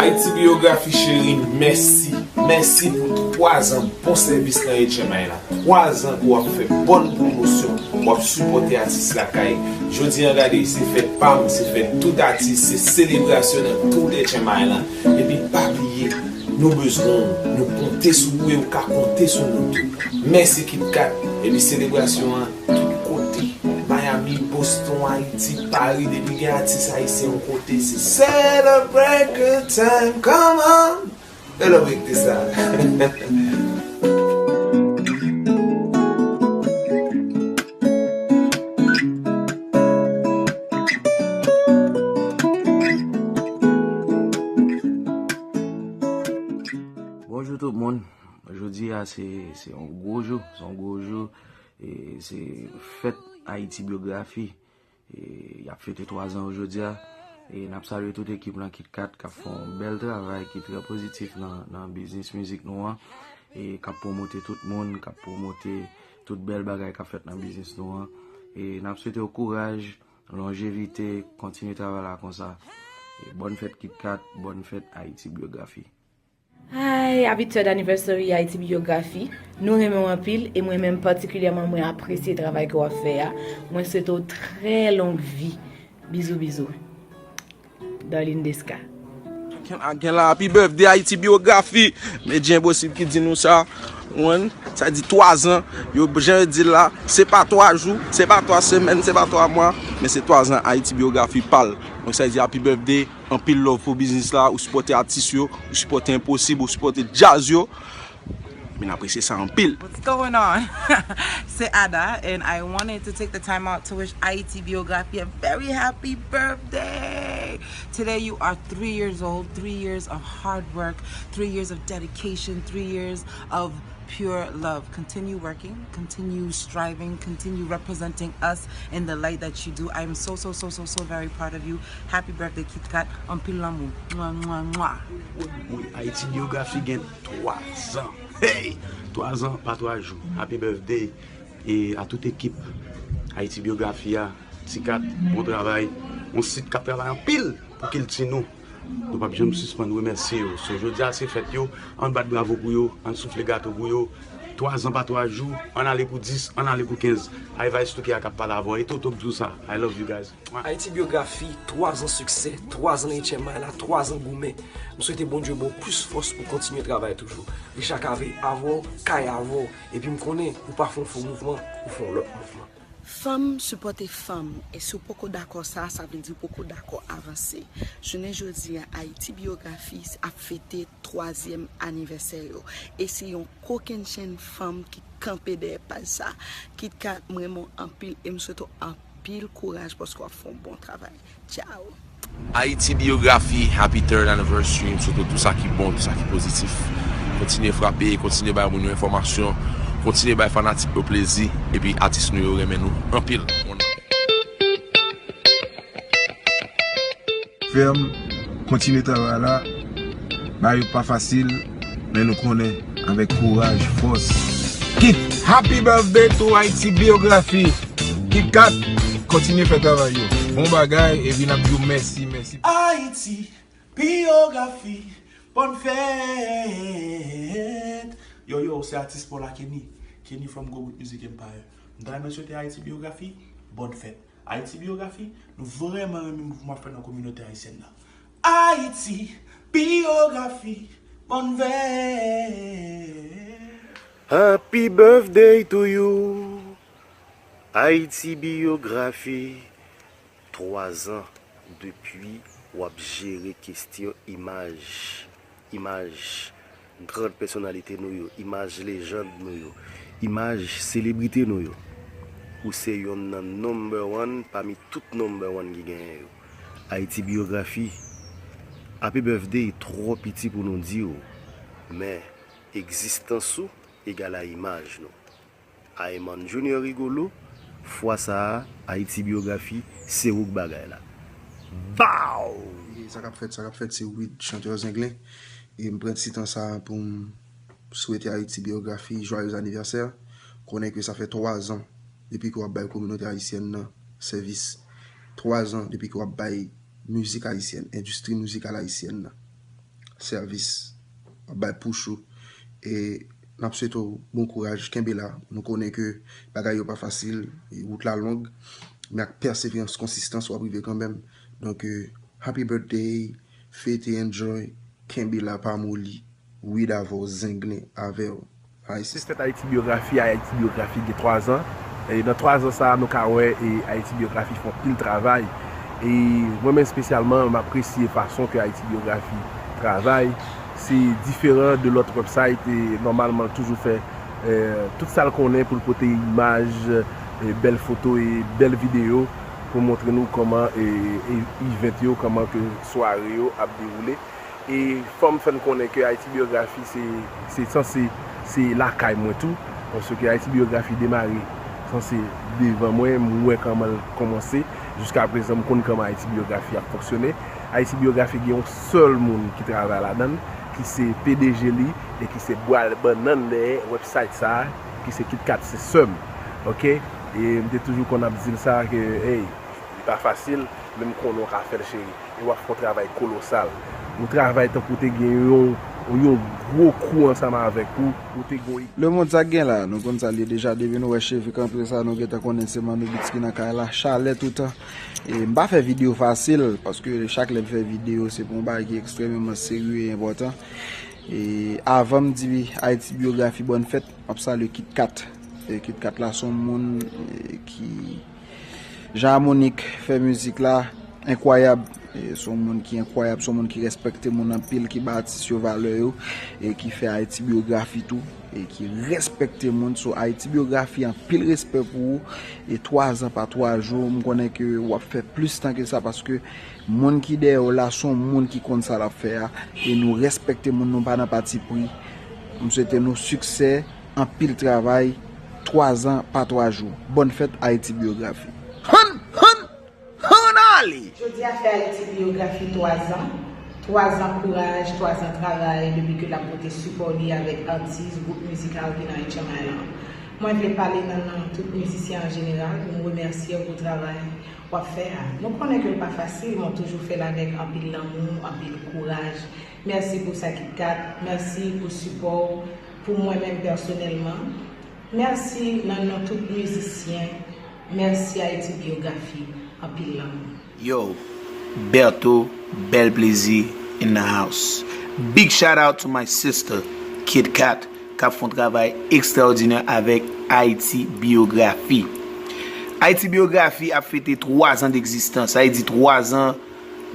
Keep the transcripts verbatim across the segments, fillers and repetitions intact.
Ti Biyografi cheri, mèsi. Mèsi pou twa zan bon sèvis nan H M I la. Twa zan ke w ap fè bòn pwomosyon, w ap sipòte atis lakay. Jodi a, gade, se fèt pa m, se fèt tout atis, se selebrasyon nan tout H M I la. Epi pa bliye, nou bezwen w, nou konte sou ou e ou ka konte sou nou tou. Mèsi KitKat, epi selebrasyon an tout kote. Miami, Boston, Ayiti, Paris, depi gen atis ayisyen yon kote, se celebrate good time, come on! Hello, big design. Bonjou tout moun. Jodi a se se yon gwo jou, se yon gwo jou. E se fèt Ayiti Biyografi. E y ap fete twa zan yo jodi a. E n ap salye tout ekip lan KitKat k ap fè yon bèl travay ki trè pozitif nan nan biznis mizik nou an. E k ap pwomote tout moun, k ap pwomote tout bèl bagay k ap fèt nan biznis nou an. E n ap swete yo kouraj, lonjevite, kontinye travay la konsa. E bòn fèt KitKat, bòn fèt Ayiti Biyografi. Hi, happy third anniversary Haiti Biography. Nou renmen w anpil e mwen menm patikilyèman mwen apresye travay ke w ap fè a. Mwen swete w trè long vi. Bizou bizou. Darline Desca. Ken la, ken la, happy birthday Haiti Biography. Medya Enposib ki di nou sa. Ou konprann? Sa di twa zan. Yo, jan yo di l la, se pa twa jou, se pa twa semèn, se pa twa mwa, men se twa zan Haiti Biography pa l. Donk sa di happy birthday, anpil love pou biznis la, ou sipòte atis yo, ou sipòte Enposib, ou sipòte djaz yo. Mwen apresye sa anpil. What's going on? C'est Ada, and I wanted to take the time out to wish Haiti Biography a very happy birthday. Today, you are three years old, three years of hard work, three years of dedication, three years of pure love. Continue working, continue striving, continue representing us in the light that you do. I am so, so, so, so, so very proud of you. Happy birthday, KitKat. Anpil lanmou. Mwa, mwa, mwa. Wi, Haiti Biography gen twa zan. Hey! Twa zan pa twa jou. Happy birthday e a tout ekip Haiti Biography a. Ti Kat, bon travay. Yon sit k ap travay anpil pou kilti nou. Nou p ap janm sispann remèsye yo. So, jodi a se fèt yo, ann bat bravo pou yo, ann soufle gato pou yo. Twa zan pa twa jou, ann ale pou dis, ann ale pou kenz. Ivice Touke a k ap pale avè w, e Toto k di w sa. I love you guys. Haiti Biography, twa zan siksè, twa zan nan H M I la, twa zan goumen. M swete Bondye ba w plis fòs pou w kontinye travay toujou. Richard Cavé avè w, Kay avè w, epi m konnen ou pa fè yon fo mouvman, ou fè yon lòt mouvman. Fanm sipòte fanm, e si w poko dakò sa, sa vle di w poko dakò avanse. Jounen jodi a, Haiti Biography ap fete twazyèm anivèsè yo, e se yon kokennchenn fanm ki kanpe dèyè paj sa. KitKat, m renmen w anpil e m swete w anpil kouraj paske w ap fè yon bon travay. Tchao! Haiti Biography, happy third anniversary, m swete w tou sa ki bon, tou sa ki pozitif. Kontinye frape, kontinye bay moun yo enfòmasyon, kontinye bay fanatik yo plezi, epi atis nou yo renmen nou anpil. Fèm, kontinye travay la. Bagay yo pa fasil, men nou konnen avèk kouraj, fòs. Kit! Happy birthday to Haiti Biography! KitKat, kontinye fè travay yo. Bon bagay, epi n ap di w mèsi, mèsi. Haiti Biography, bòn fèt! Yo, yo, se atis pa w la, Kenny. Kenny from Go With Music Empire. M ta renmen swete Haiti Biography, bòn fèt. Haiti Biography, nou vrèman renmen mouvman w ap fè nan kominote ayisyèn nan. Haiti Biography, bòn fèt! Happy birthday to you, Haiti Biography. Twa zan depi w ap jere kestyon imaj, imaj gran pèsonalite nou yo, imaj lejann nou yo, imaj selebrite nou yo. Ou se yonn nan number one pami tout number one ki genyen yo. Haiti Biography, happy birthday twò piti pou nou di w, men egzistans ou egal a imaj nou. Ayman Junior Rigolo, fwa sa a, Haiti Biography, se ou k bagay la. Baw! Sa k ap fèt, sa k ap fèt, se Wid, chantè Zenglen. E m pran ti tan sa a pou m swete Haiti Biography joyeux anniversaire. Konnen ke sa fè twa zan depi ke w ap bay kominote ayisyèn nan sèvis. Twa zan depi ke w ap bay mizik ayisyèn, endistri mizikal ayisyèn nan. sèvis, w ap bay push ou. E n ap swete w bon kouraj, kenbe la. Nou konnen ke bagay yo pa fasil, e wout la long, men ak pèseverans, konsistans, w ap rive kanmenm. Donk, e, happy birthday, fete, enjoy, kenbe la, pa moli. Weed avè w, zenglen avè w. Sistèt Ayiti Byografi, Ayiti Byografi gen twa zan. E nan twa zan sa a, nou ka wè e Ayiti Byografi fè anpil travay. E mwen menm espesyalman, m apresye fason ke Ayiti Byografi travay. Se diferan de lòt website e nòmalman l toujou fè, e, tout sa l konnen pou l pote imaj, e, bèl foto e bèl videyo pou montre nou kòman e, e event yo, kòman ke sware yo ap dewoule. E fò m fè n konnen ke Ayiti Byografi se, se sanse se lakay mwen tou, paske Ayiti Byografi demare sanse devan mwen, m wè kòman l kòmanse. Jiska prezan, m konn kòman Ayiti Byografi ap fonksyone. Ayiti Byografi gen yon sèl moun ki travay ladan l, ki se P D G li, e ki se bwa bannann dèyè website sa a, ki se Kitkat, se sè m. Oke? E m te toujou konn ap di l sa, ke, hey, li pa fasil, men m konnen w ka fè l, cheri. E w ap fè yon travay kolosal. Nou travay tankou w te gen yon, yon gwo kou ansanm avèk ou, ou te gen yon. Lemonn, sa k gen la, nou konn sa l ye deja. Depi nou wè cheve kanpe sa, nou gentan konnen se Mano Beats ki nan kay la. Chalè toutan. E m pa fè videyo fasil, paske chak lè m fè videyo, se pou yon bagay ki ekstrèmeman serye e enpòtan. E avan m di Ayiti Byografi bòn fèt, m ap salye Kitkat. E Kitkat la se yon moun, e, ki Jan Amonik fè mizik la, enkwayab. E, se yon moun ki enkwayab, se yon moun ki respekte moun anpil, ki ba atis yo valè yo, e ki fè Ayiti Byografi tou, e ki respekte moun. So, Ayiti Byografi, anpil respè pou ou. E twa zan pa twa jou, m konnen ke w ap fè plis tan ke sa, paske moun ki dèyè w la, se yon moun ki konn sa l ap fè a, e nou respekte moun, nou pa nan patipri. M swete nou siksè. Anpil travay, twa zan pa twa jou. Bòn fèt Ayiti Byografi. Hann! Hann! Hann ale! Jodi a fè Ayiti Byografi twa zan. Twa zan kouraj, twa zan travay, depi ke l ap pote sipò li avèk atis, gwoup mizikal ki nan H M I lan. Mwen vle pale nan non tout mizisyen an jeneral pou m remèsye w pou travay w ap fè a. Nou konnen ke l pa fasil, men w toujou fè l avèk anpil lanmou, anpil kouraj. Mèsi pou sa, Kitkat. Mèsi pou sipò w pou mwen menm pèsonèlman. Mèsi nan non tout mizisyen. Mèsi Ayiti Byografi. Anpil lanmou. Yo, Berto, Bèl Plezi in the house. Big shout out to my sister, Kitkat, k ap fè yon travay ekstraòdinè avèk Ayiti Byografi. Ayiti Byografi ap fete twa zan degzistans, sa vle di twa zan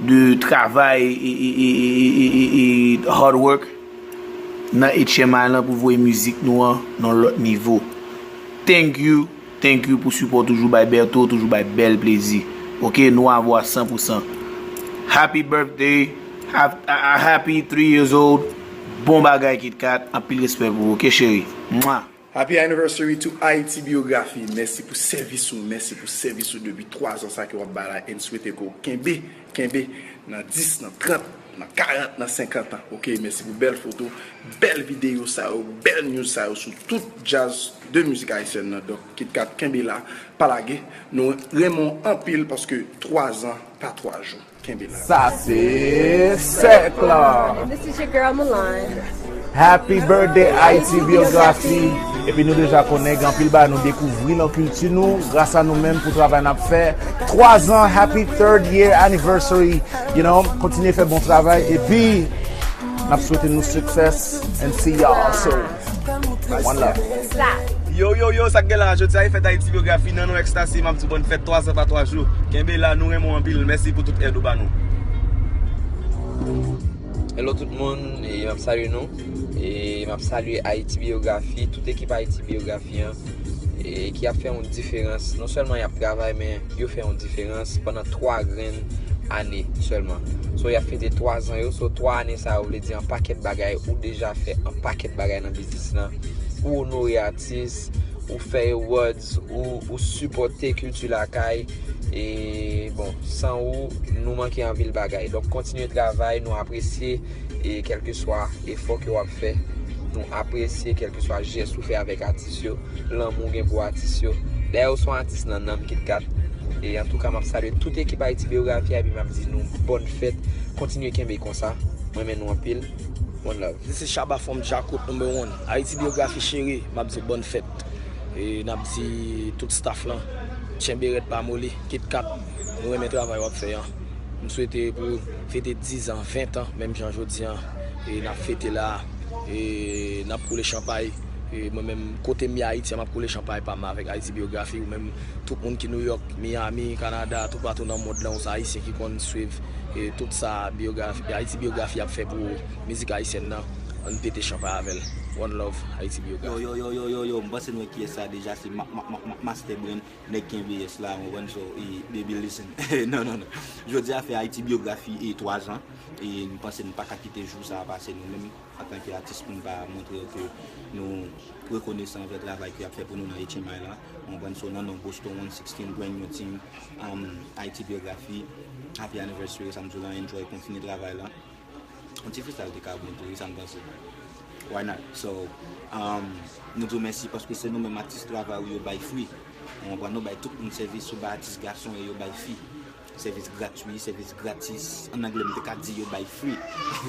de travay e, e, e, e, e, e, e hard work nan H M I lan pou voye mizik nou an nan lòt nivo. Thank you, thank you pou sipò w toujou bay Berto, toujou bay Bèl Plezi. Oke, nou avè w a san pou san. Happy birthday, ha-, a, a, happy three years old. Bon bagay, Kitkat. Anpil respè pou ou, oke, cheri. Mwa. Happy anniversary to Haiti Biography. Mèsi pou sèvis ou, mèsi pou sèvis ou depi twa zan sa ke w ap bay la, e n swete ke w kenbe, kenbe nan dis, nan trant, nan karant, nan senkant an. Oke, mèsi pou bèl foto, bèl videyo sa yo, bèl news sa yo sou tout djaz de mizik ayisyèn nan. Donk, Kitkat, kenbe la, pa lage. Nou renmen w anpil paske twa zan pa twa jou. Kenbe la. Sa se sèk la. And this is your girl Milan. Happy birthday, Haiti Biography. Epi nou deja konnen gen anpil bagay nou dekouvri nan kilti nou, gras a nou menm pou travay n ap fè. Twa zan, happy third year anniversary. You know, kontinye fè bon travay. Epi, n ap swete nou success and see y'all soon. One love. Sa. Yo, yo, yo, sa k gen la? Jodi a, e fèt Haiti Biography nan non Extasy, m ap di w bòn fèt twa zan pa twa jou. Kenbe la, nou renmen w anpil. Mèsi pou tout èd ou ba nou. Hello tout moun, e m ap salye nou. E m ap salye Haiti Biography, tout ekip Haiti Biography an, e ki ap fè yon diferans. Non sèlman y ap travay, men yo fè yon diferans pandan twa grenn ane sèlman. So, y ap fete twa zan yo. So, twa ane sa yo vle di yon pakèt bagay. Ou deja fè yon pakèt bagay nan biznis lan. Ou onore atis, ou fè awards, ou, ou sipòte kilti lakay. E, bon, san ou, nou manke anpil bagay. Donk, kontinye travay, nou apresye, e kèlkeswa efò ke w ap fè, nou apresye kèlkeswa jès ou fè avèk atis yo, lanmou w gen pou atis yo. Dayè, ou se yon atis nan nanm, Kitkat. E antouka, m ap salye tout ekip Haiti Biography a, epi m ap di nou bòn fèt. Kontinye kenbe konsa. Mwen renmen nou anpil. One love. This is Shabba from Djakout number one. Haiti Biographie cheri, m ap di w bòn fèt. E n ap di tout staff lan, tchenbe rèd pa moli, KitKat, nou renmen travay w ap fè an. M swete pou fete diz an, ven an, menm jan jodi an, e n ap fete la, e n ap koule chanpay. E mwen menm, kote m ye Ayiti an, m ap koule chanpay pa m avèk Haiti Biographie, ou menm tout moun ki New York, Miami, Canada, toupatou nan mond lan, ou se Ayisyen ki konn swiv, e tout sa Biographie, Haiti Biographie ap fè pou mizik ayisyèn nan, ann pete chanpay avè l. One love, Haiti Biographie. Yo, yo, yo, yo, yo, yo, m panse nou wè kiyès sa deja, se ma, ma, ma, ma, Master Brain, nèg K B S la, ou konprann, so, e, baby listen. Non, non, non. Jodi a fè Haiti Biographie e twa zan, e m panse n pa ka kite jou sa a pase nou menm, antanke atis, pou n pa montre yo ke nou rekonesan anvè travay ke y ap fè pou nou nan H M I la. Ou konprann, so, nan non Boston one sixteen, brand new team, um, Haiti Biographie, happy anniversary, sa m di w la, enjoy, kontinye travay la. Yon ti freestyle te ka bon tou, wi, sa m panse. Why not? So, um, nou di w mèsi paske se nou menm atis travay ou yo bay free. Ou konprann, nou bay tout moun sèvis, ou bay atis gason e yo bay fi. Sèvis gratui, sèvis gratis. An anglè, m te ka di yo bay free.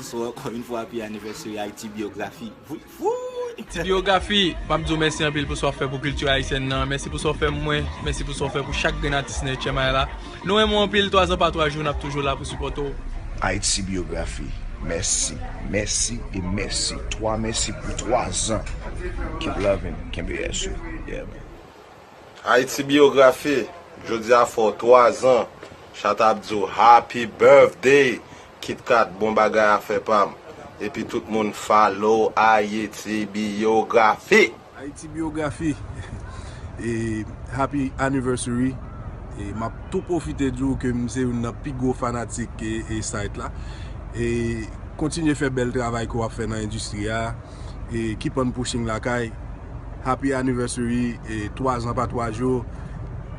So, ankò yon fwa, happy anniversary, Haiti Biographie. Wi, wi. Ti Biographie, m ap di w mèsi anpil pou sa w fè pou kilti ayisyèn nan. Mèsi pou sa w fè mwen. Mèsi pou sa w fè pou chak grenn atis nan H M I la. Nou renmen w anpil, twa zan pa twa jou, n ap toujou la pou sipòte w. Haiti Biographie, mèsi, mèsi e mèsi. Twa mèsi pou twa zan. Keep loving, kenbe S U. Yeah, man. Haiti Biographie, jodi a fè w twa zan. Chat ap di w happy birthday. KitKat, bon bagay afè pa m. Epi tout moun follow Haiti Biographie. Haiti Biographie. E happy anniversary. E m ap tou pwofite di w ke m se youn nan pi gwo fanatik e, e site la. E kontinye fè bèl travay ke w ap fè nan endistri a. E keep on pushing lakay. Happy anniversary, e twa zan pa twa jou.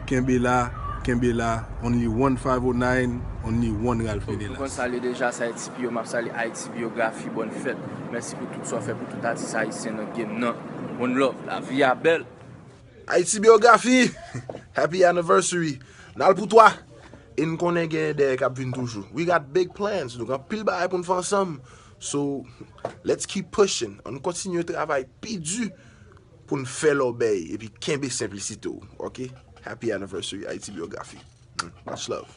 Kenbe la, kenbe la. Only one five oh nine, only one Ralph Menela. Ou konn salye deja, sa Haiti Bio, m ap salye Haiti Biographie, bòn fèt. Mèsi pou tout sa w fè pou tout atis ayisyen nan game nan. One love, lavi a bèl. Haiti Biographie, happy anniversary. N al pou twa. E n konnen gen dèyè k ap vin toujou. We got big plans. Nou gen anpil bagay pou n fè ansanm. So, let's keep pushing. Ann kontinye travay pi di pou n fè lòbèy epi kenbe senplisite w, oke? Happy anniversary, Haiti Biographie. Mm, much love.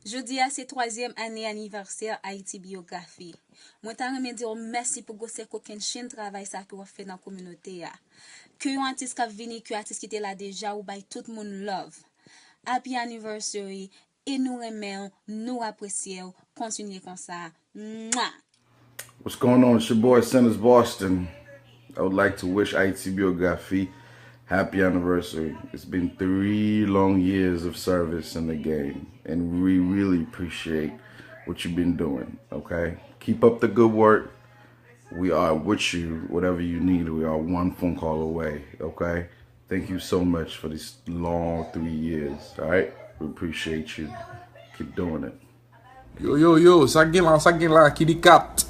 Jodi a se twazyèm ane anivèsè Haiti Biographie. Mwen ta renmen di w mèsi pou gwosè kokenn chenn travay sa ke w ap fè nan kominote a. Ke yon atis k ap vini, ke atis ki te la deja, ou bay tout moun love. Happy anniversary, e nou renmen w, nou apresye w, kontinye konsa. Mwa! What's going on? It's your boy Sinners Boston. I would like to wish Haiti Biographie happy anniversary. It's been three long years of service in the game, and we really appreciate what you've been doing, okay? Keep up the good work. We are with you. Whatever you need, we are one phone call away, okay? Thank you so much for these long three years, all right? We appreciate you. Keep doing it. Yo, yo, yo, sa k gen la, sa k gen la, Kiddy Cat.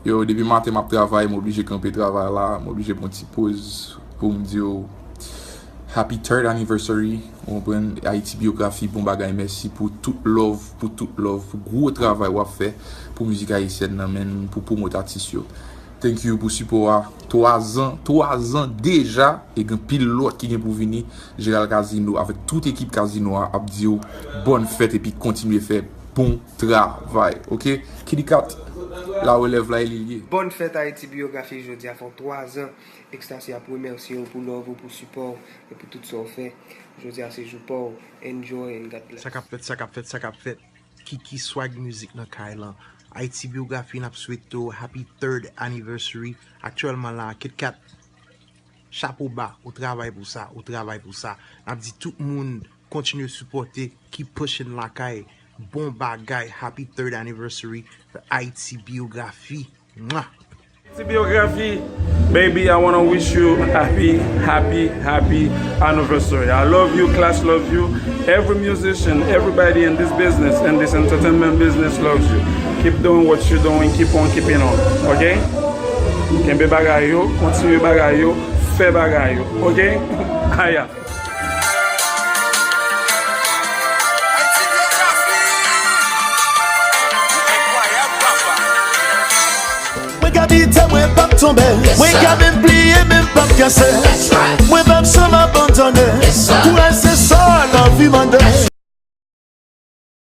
Yo, depi maten m ap travay, m oblije kanpe travay la, m oblije pran ti poz pou m di yo happy third anniversary, ou konprann, Haiti Biographie, bon bagay, mèsi pou tout love, pou tout love, pou gwo travay w ap fè pou mizik ayisyèn nan, menm pou pwomot atis yo. Thank you pou sipò a. Twa zan, twa zan deja, e gen pil lòt ki gen pou vini. Jeral Casino avèk tout ekip Casino a ap di w bòn fèt epi kontinye fè bon travay. Oke? Kiddy Cat, la relèv la e li l ye. Bòn fèt Haiti Biographie jodi a fè w twa zan. Extasy ap remèsye w pou love ou, pou sipò w e pou tout sa w fè. Jodi a se jou pa w. Enjoy and God bless. Sa k ap fèt, sa k ap fèt, sa k ap fèt. Kiki Swag Music nan kay lan. Haiti Biographie, n ap swete w happy third anniversary. Aktyèlman la, KitKat, chapo ba, ou travay pou sa, ou travay pou sa. N ap di tout moun, kontinye sipòte, keep pushing lakay. Bon bagay, happy third anniversary, Haiti Biographie. Mwah! Ti Biographie, baby, I wanna wish you happy, happy, happy anniversary. I love you, Clash love you, every musician, everybody in this business, in this entertainment business loves you. Keep doing what you're doing, keep on keeping on, okay? Kenbe bagay yo, kontinye bagay yo, fè bagay yo, okay? Aya. Ti Biographie. Ou enkwayab, papa. Lite mwen p ap tonbe. Mwen ka menm pliye, men m p ap kase. Mwen p ap janm abandone. Kouraj se sa lavi mande.